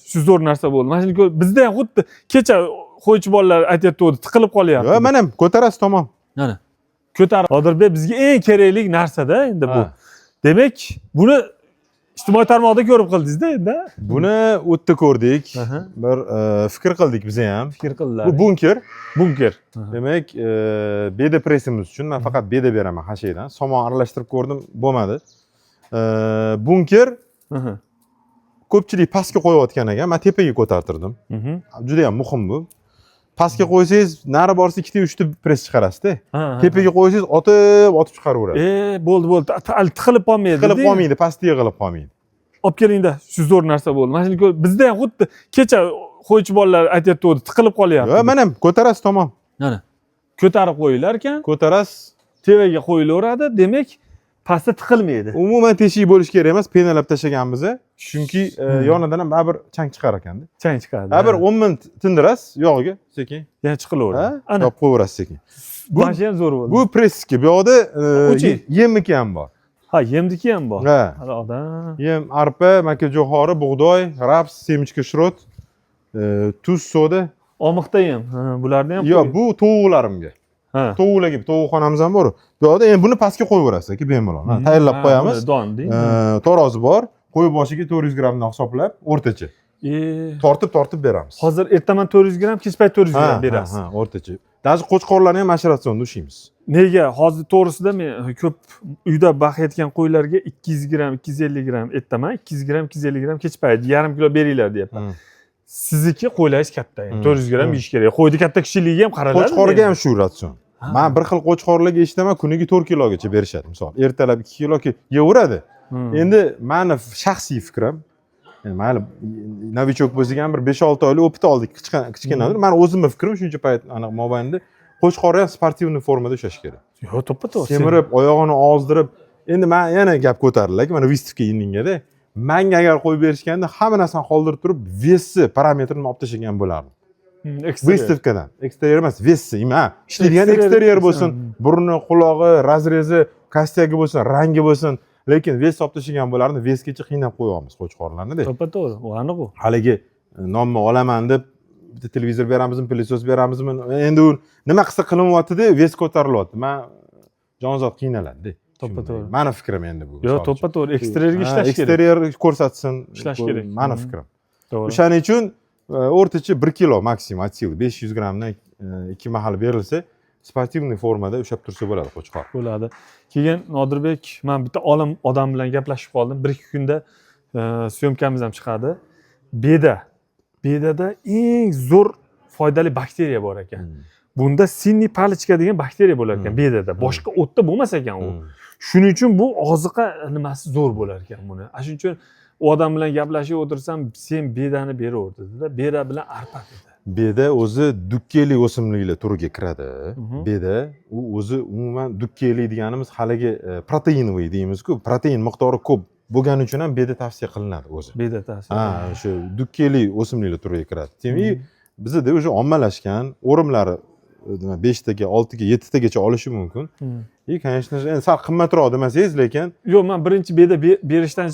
Shu zo'r narsa bo'ldi. Mana shuni bizda ham xuddi kecha qo'ychi bolalar aytyapti, tiqilib qolyapti. Yo'q, mana ko'tarasiz, tamom. Mana ko'tarib, Nodirbek, bizga eng kerakli narsada endi bu. Ha. Demak, buni ijtimoiy tarmoqda ko'rib qildingizda endi. Buni u yerda ko'rdik. Bir fikr qildik biz ham. Fikr qildilar. Bu bunker. Bunker. Demak, beda pressimiz uchun man faqat beda beraman xashakdan. Somon aralashtirib ko'rdim, bo'lmadi. Bunker ko'pchilik pastga qo'yayotgan ekan, man tepaga ko'tartirdim. Juda ham muhim bu. Pastga qo'ysangiz, nari borsa ikkita, uchta press chiqarasizda. Tepaga qo'ysangiz, otib otib chiqaraveradi. Bo'ldi, bo'ldi. Tiqilib qolmaydi. Tiqilib qolmaydi, pastga yig'ilib qolmaydi. Olib kelingda, shu zo'r narsa bo'ldi. Mana shuni bizda ham xuddi kecha qo'ychi bolalar aytyapti, tiqilib qolyapti. Yo'q, mana ko'tarasiz, tamom. Mana ko'tarib qo'yilar ekan. Ko'tarasiz. Tevaga qo'yilaveradi, demak, pastda tiqilmaydi. Umuman teshik bo'lishi kerak emas, penalab tashlaganmiz, chunki yonidan ham baribir chang chiqar ekanda. Chang chiqadi. Baribir 10 minut tindirasiz yog'iga sekin. Yana chiqilaveradi. Ha, Ana. yopib qo'yaverasiz sekin. Mana shu ham zo'r bo'ldi. Bu pressniki, bu yoqda Uchi. Yemniki ham bor. Ha, yemniki ham bor. Ha. Hali odam. Yem arpa, makkajo'xori, bug'doy, raps, семечка шрот, tuz, soda. Omiqda yem. Ha, bularni ham Yo'q, qo'y. bu tovuqlarimga. Tovuqlarga, tovuqxonamiz ham bor. Bu yoqda endi buni pastga qo'yaverasiz aka, bemalol. Ha, tayyorlab Ha, qo'yamiz. buni don deng. Tarozi bor. Qo'y boshiga 400 grammdan hisoblab, o'rtacha. Tortib tortib beramiz. Hozir ertaman 400 gramm, kech payt 400 Ha, gramm berasiz. Ha, o'rtacha. Даже qo'chqorlarni ham mana shu ratsionda ushlaymiz. Nega? Hozir to'g'risida men ko'p uyda boqayotgan qo'ylarga 200 gramm, 250 gramm ertaman, 200 gramm, 250 gramm kech payt, yarim kilo beringlar deyapman. Sizniki qo'ylaringiz katta, endi 400 gramm yeyish kerak. Qo'yni katta kishiligiga ham qaraladi. Qo'chqorga ham shu ratsion. Ha. Man bir xil qo'chqorlarga eshitaman, kuniga 4 kilogacha berishadi. Misol, ertalab 2 kilo yeyaveradi. Endi mani shaxsiy fikrim, endi mayli, новичок bo'lsak ham, bir 5-6 oylik опыт oldik kichkinadir. Mani o'zimni fikrim, shuncha payt aniq mobaynida qo'chqorni ham спортивный formada ushlash kerak. Yo'q, to'ppa to'g'ri. Semirib, oyog'ini ozdirib, endi man yana gap ko'tariladi, mana выставка indingada manga agar qo'yib berishganda, hamma narsani qoldirib turib, вес i parametrini olib tashlagan bo'lardim. Экстерьер. Выставка dan экстерьер emas, вес i ha, ishlaydigan Экстерьер экстерьер bo'lsin, burni, qulog'i, разрез i, костяк i bo'lsin, rangi bo'lsin, lekin вес olib tashlagan bo'lardim. Вес gacha qiynab qo'yyapmiz qo'chqorlarni. To'ppa to'g'ri, u aniq u. Haligi nonmi olaman deb bitta televizor beramizmi, пылесос beramizmi, endi u nima qilsa qilinyaptida, вес ko'tarilyapti, man jonzot qiynaladida. To'ppa to'g'ri. Mani fikrim endi bu. Yo'q, Misol uchun. to'ppa to'g'ri, экстерьер ga Ha, ishlash kerak. Экстерьер ko'rsatsin. Ishlash kerak. Mani fikrim. To'g'ri. O'shaning uchun o'rtacha 1 kilo maksimum, от силы 500 grammdan ikki mahal berilsa, спортивный formada ushlab tursa bo'ladi qo'chqor. Bo'ladi. Keyin, Nodirbek, man bitta olim odam bilan gaplashib qoldim. Bir ikki kunda съёмка miz ham chiqadi. Beda, bedada eng zo'r foydali bakteriya bor ekan. Bunda синий палочка degan bakteriya bo'lar ekan bedada, boshqa o'tda bo'lmas ekan u. Shuning uchun bu oziqa nimasi zo'r bo'lar ekan buni. Ana shuning uchun u odam bilan gaplashib o'tirsam, sen bedani beraver dedida, beda bilan arpa dedi. Beda o'zi dukkeli o'simliklar turiga kiradi. Beda u o'zi umuman dukkeli deganimiz haligi протеиновый deymizku, protein miqdori ko'p bo'lgani uchun ham beda tavsiya qilinadi o'zi. Beda tavsiya. Ha, o'sha dukkeli o'simliklar turiga kiradi. Demak, bizada уже ommalashgan, o'rimlari nima, beshtaga, oltiga, yettitagacha olishi mumkin. И, конечно же, endi sal qimmatroq demasangiz, lekin Yo'q, man birinchi beda berishdan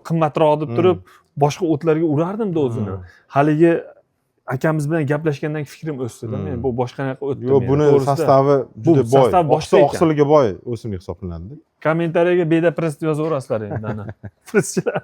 qimmatroq deb turib, boshqa o'tlarga urardimda o'zini. Haligi akamiz bilan gaplashgandan keyin fikrim o'sdida. Men bu boshqa yoqqa o'tdim. Yo'q, Yani. Buni To'g'risida состав i bu juda boy. состав boshqa ekan. Oqsilga boy o'simlik hisoblanadi. Kommentariyaga "beda press" deb yozaverasizlar endi, ana presschilar.